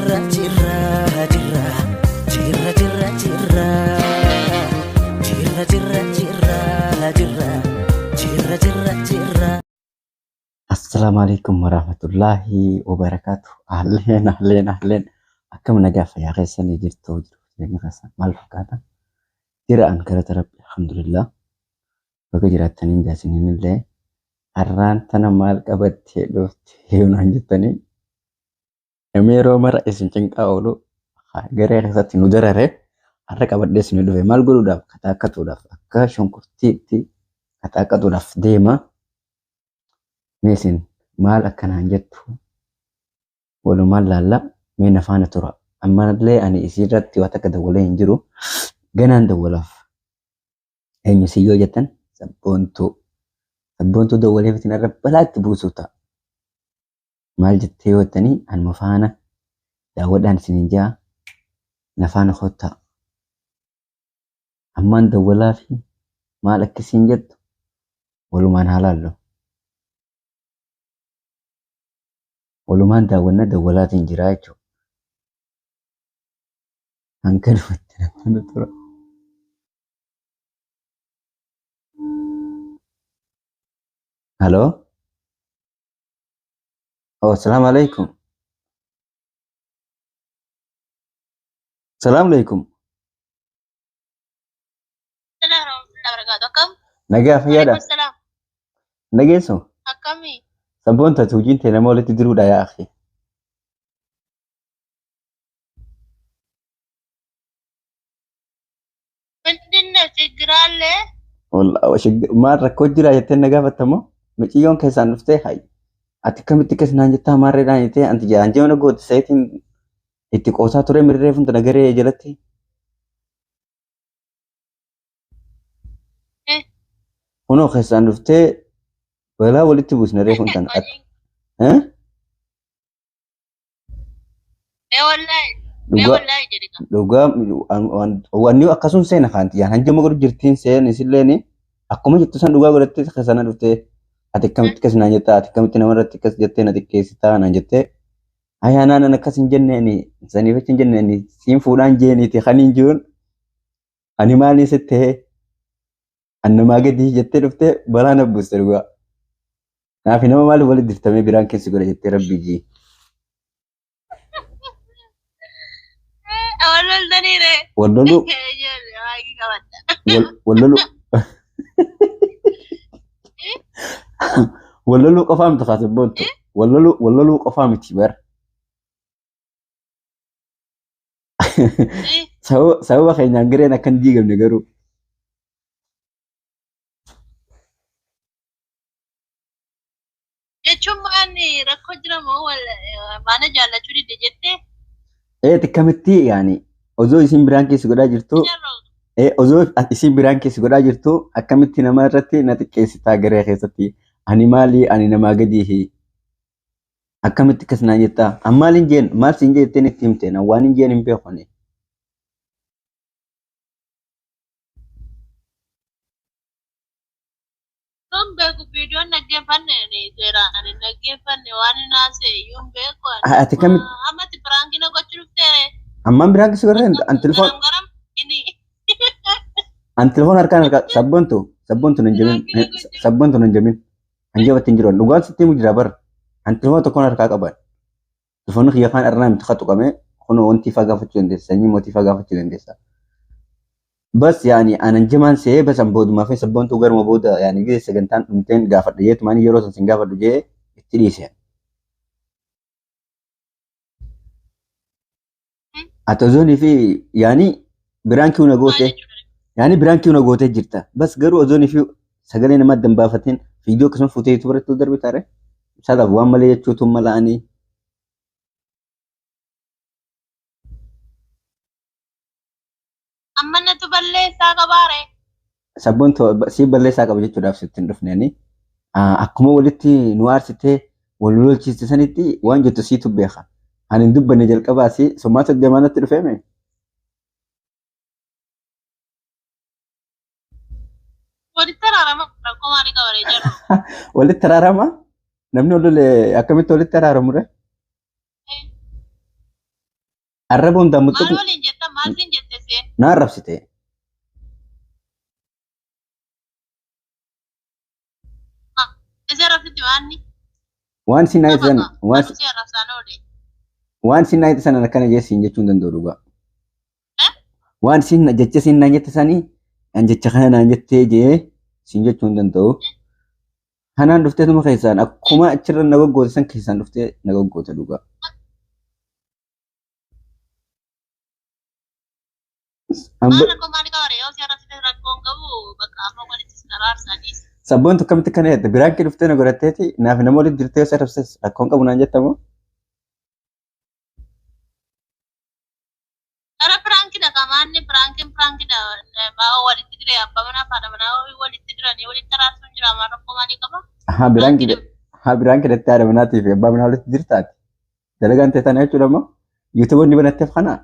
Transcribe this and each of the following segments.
jirra jirra jirra jirra jirra jirra jirra jirra jirra jirra jirra jirra jirra. Assalaamu alaikum warahmatullaahi wabarakaatu. Ahleen ahleen ahleen. Akkam nagaa fayyaa keessanii jirtu jiru jireenya keessan maal fakkaata? Jira an galata rabbi alhamdulillah. Baga jiraattaniin jaasiniin illee har'aan tana maal qabattee dhufte yoo naan jettanii namni yeroo mara isin cinqaa oolu garee keessatti nu darare har'a qabadhee isin dhufe maal godhuudhaaf kataakkatuudhaaf akka shunkurtiitti kataakkatuudhaaf deema. Mee isin maal akkanaan jettu walumaan laalla mee na faana tura. Ammallee ani isiirratti waan takka dawwalee hin jiru ganaan dawwalaaf. Eenyu si yoo jettan sabboontuu. Sabboontuu dawwalee fitin irra balaa itti buusuu ta'a. Maal jettee yoo jettanii anuma faana daawwadhaan isiniin ja'a na faana kottaa. Ammaan dawwalaa fi maal akka isiin jettu walumaan haa laallu. Walumaan daawwanna dawwalaatiin jira jechuudha. Hanga dhumatti na faana tura. Haloo. Oh, assalamu alaikum. Assalamu alaikum. Akkam? Nagaa fayyaadha. Waalaikum salaam. Nageessu. Akkami? Sabboon taate hojiin tee nama walitti diruudha yaa akhi. Mindinne chiggiraallee? Maal rakkoo jira jettee na gaafattamoo? Miciyyoon keessaan dhuftee hayi. Ati akkamitti akkas naan jettaa maarreedhaan jettee anti jaan jeona goote sayitiin itti qoosaa ture mirree funta nagaree jalatti. Kunoo keessaan dhuftee balaa walitti buusna reefuun tana. Hojiin Mee wallaahi. Mee Dhugaa wallaahi jedhi kaa. Dhugaa wanni akkasum seena kaanti yaan hanjama godhu jirtiin seen isilleen akkuma jettu san dhugaa godhattee keessana dhuftee ati akkamitti akkas naan jettaa ati akkamitti namarratti akkas jettee na xiqqeessitaa naan jettee ayyaanaan an akkas hin jenneeni saniif achi hin jenneeni siin fuudhaan jeeniiti kan hin jiruun ani maaliin sitti ta'ee an namaa gadi jettee dhuftee balaa na buuste dhugaa. Naaf nama maaliif walitti dirtamee biraan keessi godha jettee rabbii jii. Wal loltanii ree. Wal loluu Ijoollee waaqii qabadha. wal loluu wal loluu qofaa miti kaase boontu. Wal loluu qofaa miti bar. Sababa keenyaan gareen akka hin diigamne garuu. Jechuun maan rakkoo jira moo wal maana jaallachuu didde jettee? Ee akkamitti yaani osoo isin biraan keessi godhaa jirtu ee osoo isin biraan keessi godhaa jirtu akkamitti nama irratti na xiqqeessitaa garee keessatti ani maali ani namaa gadiihi akkamitti akkas naan jettaa an maal hin jeen maal siin jetteen itti himte na waan hin jeen hin beeku ani. Sun beeku viidiyoon dhaggeeffanne ani seeraan ani dhaggeeffanne waan inni haasa'e iyyuu hin beeku ani. Ati kamitti Ammatti piraankii na gochuu dhufteere. Ammaan biraan keessa godhan an telefoon Garam garam inni an telefoon harkaan harkaa sabboontu sabboontu nan jamin sabboontu nan jamin an jabatti hin jiru dhugaan sitti himu jira bar an telefoon tokkoon harkaa qaban telefoonni kiyya kaan arnaa miti katuqame kunoo wanti ifaa gaafachuu dandeessa sanyii mootii ifaa gaafachuu dandeessa. Bas yaani anan jamaan se'ee bas an boodumaa fi sabboontuu garuma booda yaani gise sagantaan dhumteen gaafadha jeetumaan yeroo san sin gaafadhu jee itti dhiise. Ati ozoonii fi yaani biraan kiyu na goote yaani biraan kiyu na gootee jirta. Bas garuu ozoonii fi sagalee nama adda hin baafatin viidiyoo akkasuma fuutee yuutuuba irratti darbe taare. Isaadhaaf waan malee jechuutu mala ani. Amma natu balleessaa qabaare. Sabboon si balleessaa qaba jechuudhaaf sitti hin dhufne ani. Akkuma walitti nu aarsitee wal lolchiiste sanitti waan jettu siitu beeka. Ani hin dubbanne jalqabaa si sommaatu deemaa natti dhufeeme. Walitti araarama rakkoo maalii qabaree jedhu. Walitti araarama? Namni wal lole akkamitti walitti araaramu ree? Arraba hundaan Maal muxuqni waliin jetta maal siin jette seen? na arrabsite. Isa arrabsiti waanni? Waan siin naa Nama sana kaa. Anu si arrabsaan oole. waan siin naa sana akkana jee siin jechuu hin danda'u dhugaa. Eh? Waan siin jecha siin naan jette sanii an jecha kana naan jettee jee siin jechuu hin danda'u. Kanaan dhuftee tuma keessaan akkuma achirra na goggoote san keessaan dhuftee na goggoote dhugaa. Maal rakkoo maali qaba yoo si arrabsite rakkoon qabu bakka amma walitti sin araarsanis. Sabboon tokkamitti kana jette biraan kee dhuftee na godhatteeti naaf nama walitti jirtee yoo si arrabsites rakkoon qabu naan jettamoo? Kara piraankidha qamaanni piraankiin piraankidha maa walitti dire abbaa manaa fi haadha manaa walitti diranii walitti araarsuun jira maal rakkoo maalii qaba? Haa biraan kee haa biraan kee jettee haadha manaatii fi abbaa manaa walitti jirtaati. Dalagaan ta'e tana jechuudha immoo yuutuuboonni banatteef kana.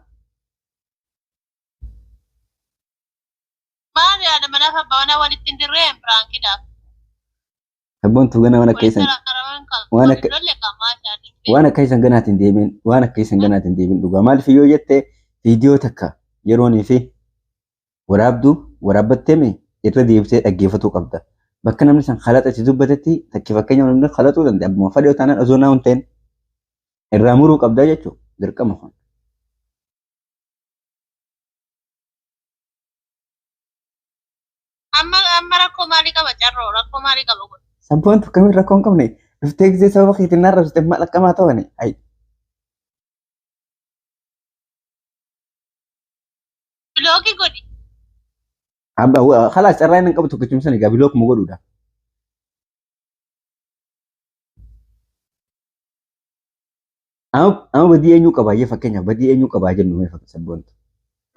Maali haadha manaa fi abbaa manaa walitti hin dirree piraankidhaaf. Sabboon gana waan akka Walitti isan araaraman kan waan akka waliin lolle qamaa isaanii. waan akka isan ganaatiin deebiin waan akka isan ganaatiin deebiin dhugaa maaliif yoo jette viidiyoo takka yeroonii fi waraabduu waraabbatteemi irra deebitee dhaggeeffatuu qabda. Bakka namni san kalaxa itti dubbatetti takki fakkeenya namni kalaxuu danda'a. Abbuma fadhii taanaan osoo naa hin ta'in irraa muruu qabda jechuudha dirqama kun. Amma amma rakkoo maalii qaba carroo rakkoo maalii qaba kun? Sabboon tokkamiin rakkoo hin qabne dhuftee gisee sababa keetiin narra arrabsite maal akkamaa ta'ani? Ayi Bilookii godhi. Abba khalaas carraa inni hin qabu tokkichuma sana egaa bilookuma godhuudha. Amma badii eenyuu qabaa jee fakkeenyaaf badii eenyuu qabaa jennu mee sabboontu.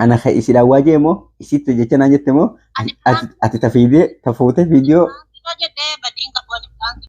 Ana ka isidhaan waa jee moo isitti jecha naan jette moo Ani ati ta fiidee ta fuutee viidiyoo piraankidha jedhee